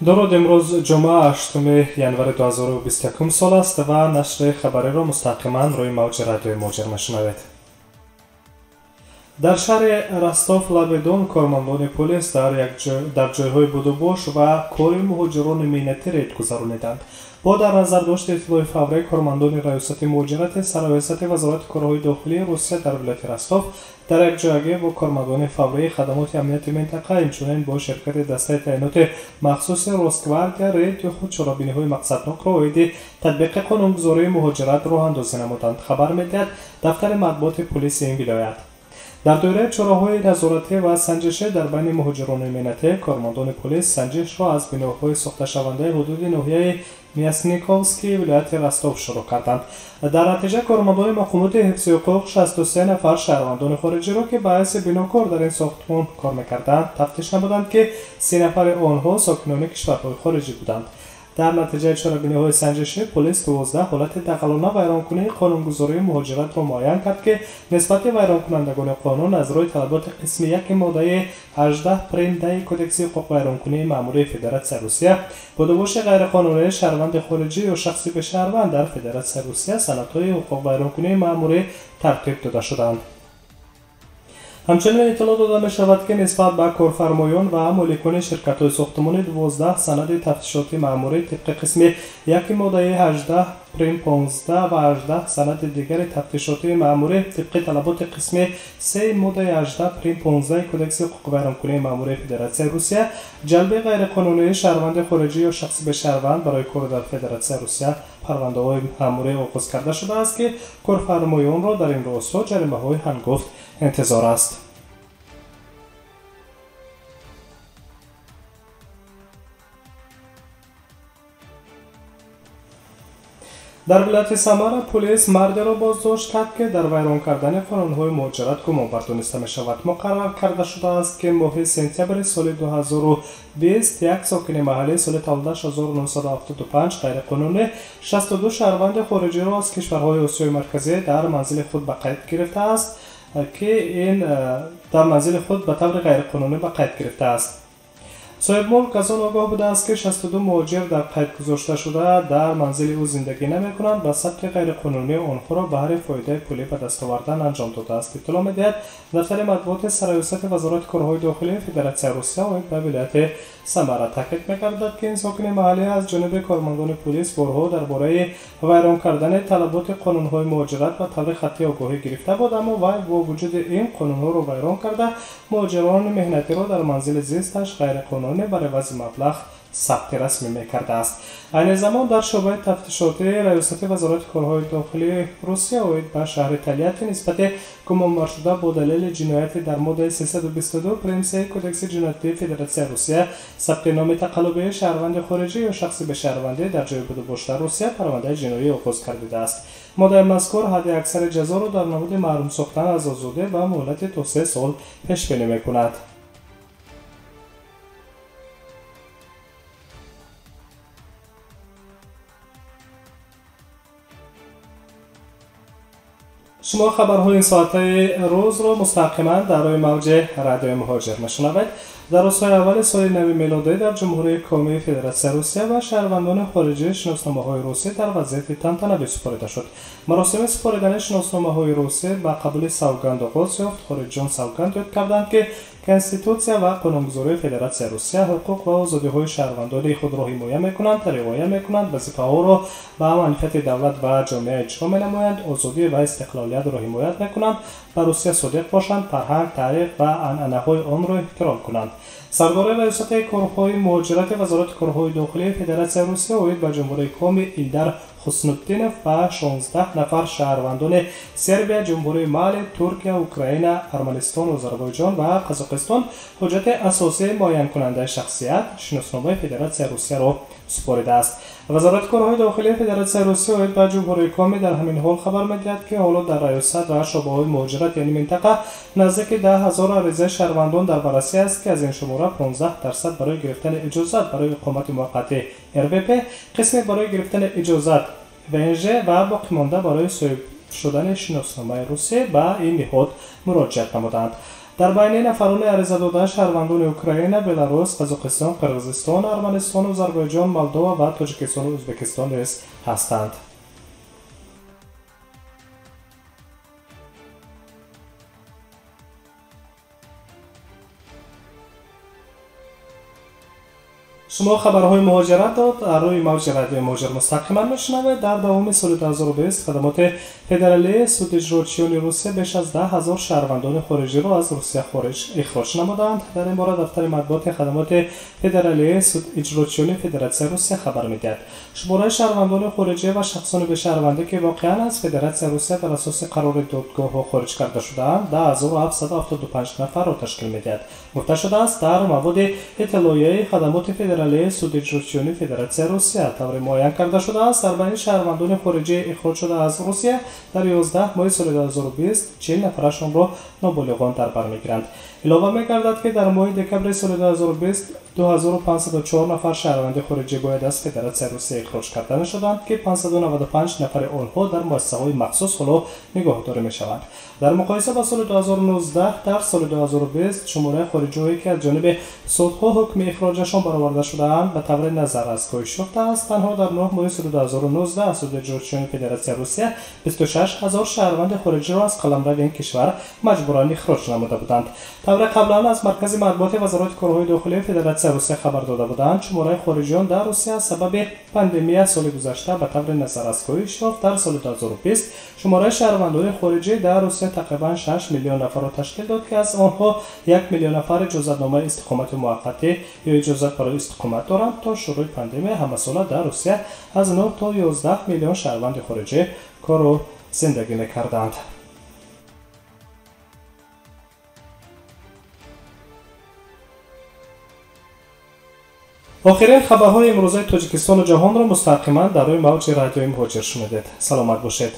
Дуруд, имрӯз ҷумъа 8 январи 2021 сол аст ва нашри хабариро мустақиман рӯи мавҷи радиои Муҳоҷир мешунавед. Дар шаҳри Ростов лаби Дон кормандони полис дар ҷойҳои будубош ва кори муҳоҷирони меҳнатӣ рейд гузарониданд. Бо дар назар дошти иттилои фаврӣ, кормандони раёсати муҳоҷирати сарраёсати Вазорати корҳои дохилии Русия дар вилояти Ростов дар якҷоягӣ бо кормандони фаврии хадамоти амнияти минтақа, инчунин бо ширкати дастаи таъиноти махсуси Росгвардия рейд ё худ чорабиниҳои мақсаднокро оиди татбиқи қонунгузории муҳоҷират роҳандозӣ намуданд, хабар медиҳад дафтари матбуоти полиси ин вилоят. Дар доираи чораҳои назоратӣ ва санҷишӣ дар байни муҳоҷирони меҳнатӣ, кормандони полис санҷишро аз биноҳои сохташавандаи ҳудуди ноҳияи Мясниковский вилояти Ростов шурӯъ карданд. Дар натиҷа кормандони мақомоти ҳифзи ҳуқуқ 63 нафар шаҳрвандони хориҷиро, ки ба ҳайси бинокор дар ин сохтмон кор мекарданд, тафтиш намуданд, ки 30 нафари онҳо сокинони кишварҳои хориҷӣ буданд. Дар натиҷаи чорабиниҳои санҷишӣ полис 12 ҳолати дағалона вайронкунии қонунгузории муҳоҷиратро муайян кард, ки нисбати вайронкунандагони қонун аз рӯи талаботи қисми 1 моддаи 18 прим 10 Кодекси ҳуқуқвайронкунии маъмурии Федератсияи Русия будубоши ғайриқонунии шаҳрванди хориҷӣ ё шахси бешаҳрванд дар Федератсияи Русия санадҳои ҳуқуқвайронкунии маъмурӣ тартиб дода шуданд. Ҳамчунин иттилоъ дода мешавад, ки нисбат ба корфармоён ва моликони ширкатҳои сохтмонӣ 12 санади тафтишотии маъмурӣ тибқи қисми 1 моддаи 18 прим 15 ва 18 санади дигари тафтишотии маъмурӣ тибқи талаботи қисми 3 моддаи 18 прим 15 Кодекси ҳуқуқвайронкунии маъмурии Федератсияи Русия ҷалби ғайриқонунии шаҳрванди хориҷӣ ё шахси бешаҳрванд барои кор дар Федератсияи Русия парвандаҳои маъмурӣ оғоз карда шудааст, ки корфармоёнро дар ин росто ҷаримаҳои ҳангофт интизор аст. Дар вилояти Самара полис мардеро боздошт кард, ки дар вайрон кардани қонунҳои муҳоҷират гумонбар дониста мешавад. Муқаррар карда шудааст, ки моҳи сентябри соли 2020 як сокини маҳаллӣ соли таваллудаш 1975 ғайриқонунӣ 62 шаҳрванди хориҷиро аз кишварҳои Осиёи Марказӣ дар манзили худ ба қайд гирифтааст, ки ин дар манзили худ ба таври ғайриқонунӣ ба қайд гирифтааст. Соҳибмулк аз он огоҳ будааст, ки 62 муҳоҷир дар қайд гузошта шуда дар манзили ӯ зиндагӣ намекунанд ва сабти ғайриқонунии онҳоро баҳри фоидаи пулӣ ба даст овардан анҷом додааст, иттилоъ медиҳад дафтари матбуоти сарраёсати Вазорати корҳои дохилии Федератсияи Русия оид ба вилояти Самара. Таъкид мегардад, ки ин сокини маҳаллӣ аз ҷониби кормандони полис борҳо дар бораи вайрон кардани талаботи қонунҳои муҳоҷират ба таври хаттӣ огоҳӣ гирифта буд, аммо вай бо вуҷуди ин қонунҳоро вайрон карда муҳоҷирони меҳнатиро дар манзили зисташ ғайриқонунӣ бар ивази маблағ сабти расмӣ мекардааст. Айни замон дар шӯъбаи тафтишотии раёсати Вазорати корҳои дохилии Русия оид ба шаҳри Тольятти нисбати гумонбаршуда бо далели ҷинояти дар моддаи 322 прим 3 Кодекси ҷиноятии Федератсияи Русия сабти номи тақаллубии шаҳрванди хориҷӣ ё шахси бешаҳрвандӣ дар ҷои будубош дар Русия парвандаи ҷиноӣ оғоз кардидааст. Моддаи мазкур ҳадди аксари ҷазоро дар намуди маҳрум сохтан аз озодӣ ва муҳлати то 3 сол пешбинӣ мекунад. Шумо хабарҳои ин соатаи рӯзро мустақиман дар рӯи мавҷи радиои Муҳоҷир мешунавед. Дар рӯзҳои аввали соли нави мелодӣ дар Ҷумҳурии Комии Федератсияи Русия ва шаҳрвандони хориҷӣ шиносномаҳои русӣ дар вазъияти тантанавӣ супорида шуд. Маросими супоридани шиносномаҳои русӣ ба қабули савганд оғоз ёфт. Хориҷиён савганд ёд карданд, ки Конститутсия ва қонунгузории Федератсияи Русия ҳуқуқ ва озодиҳои шаҳрвандони худро ҳимоя мекунанд, риоя мекунанд, вазифаҳоро ба манфиати давлат ва ҷомеа иҷро менамоянд, озодӣ ва истиқлолиятро ҳимоят мекунанд, ба Русия содиқ бошанд, фарҳанг, таърих ва анъанаҳои онро эҳтиром кунанд. Сардори раёсати корҳои муҳоҷирати Вазорати корҳои дохилии Федератсияи Русия оид ба Ҷумҳурии Коми Илдар Хуснутдинов ва 16 нафар шаҳрвандони Сербия, Ҷумҳурии Мали, Туркия, Украина, Арманистон, Озарбойҷон ва Қазоқистон ҳуҷҷати асосии муайянкунандаи шахсият шиносномаи Федератсияи Русияро супоридааст. Вазорати корҳои дохилии Федератсияи Русия оид ба Ҷумҳурии Коми дар ҳамин ҳол хабар медиҳад, ки ҳоло дар раёсат ва шӯъбаҳои муҳоҷират яъне минтақа наздики 10 000 аризаи шаҳрвандон дар баррасӣ аст, ки аз ин шумора 15% барои гирифтани иҷозат барои иқомати муваққатӣ РВП, қисме барои гирифтани иҷозат ВНЖ ва боқимонда барои шудани шиносномаи Русия ба ин ниҳод муроҷиат намуданд. Дар байни нафарони аризадода шаҳрвандони Украина, Беларус, Қазоқистон, Қирғизистон, Арманистон, Озарбойҷон, Молдова ва Тоҷикистону Ӯзбекистон низ ҳастанд. Шумо хабарҳои муҳоҷиратро дар рӯи мавҷи радиои Муҳоҷир мустақиман мешунавед. Дар давоми соли 2020 хадамоти федералии судиҷрочиёни Русия беш аз 10 ҳазор шаҳрвандони хориҷиро аз Русия хориҷ ихроҷ намуданд. Дар ин бора дафтари матбуоти хадамоти федералии судиҷрочиёни Федератсияи Русия хабар медиҳад. Шумораи шаҳрвандони хориҷӣ ва шахсони бешаҳрвандӣ, ки воқеан аз Федератсияи Русия бар асоси қарори додгоҳҳо хориҷ карда шудаанд, 10775 нафарро ташкил медиҳад. Гуфта шудааст дар маводи иттилоияи хадамоти федералии судиҷрочиёни Федератсияи Русия. Тавре муайян карда шудааст, дар байни шаҳрвандони хориҷӣ ихроҷ шуда аз Русия дар 11 моҳи соли 2020 40 нафарашонро ноболиғон дар бар мегиранд. Илова мегардад, ки дар моҳи декабри соли 2020 2504 нафар шаҳрванди хориҷӣ бояд аз Федератсияи Русия ихроҷ карда мешуданд, ки 595 нафари онҳо дар муассисаҳои махсус ҳоло нигоҳдорӣ мешаванд. Дар муқоиса ба соли 2019, дар соли 2020 шумораи хориҷиҳое, ки аз ҷониби судҳо ҳукми ихроҷашон бароварда шудаанд, ба таври назаррас коҳиш ёфтааст. Танҳо дар 9 моҳи соли 2019 судиҷрочиёни Федератсияи Русия 26 ҳазор шаҳрванди хориҷиро аз қаламрави ин кишвар маҷбуран ихроҷ намуда буданд. Тавре қаблан аз маркази матбуоти Вазорати корҳои дохилии Федератсияи Русия хабар дода буданд, шумораи хориҷиён дар Русия аз сабаби пандемия соли гузашта ба таври назаррас коҳиш ёфт. Дар соли 2020 шумораи шаҳрвандони хориҷӣ дар Русия тақрибан 6 миллион нафарро ташкил дод, ки аз онҳо 1 миллион нафар иҷозатномаи истиқомати муваққатӣ ё иҷозат барои истиқомат доранд. То шурӯи пандемия ҳамасола дар Русия аз 9 то 11 миллион шаҳрванди хориҷӣ кору зиндагӣ мекарданд. Охирин хабарҳои имрӯзаи Тоҷикистону ҷаҳонро мустақиман дар рӯи мавҷи радиои Муҳоҷир шунидед. Саломат бошед.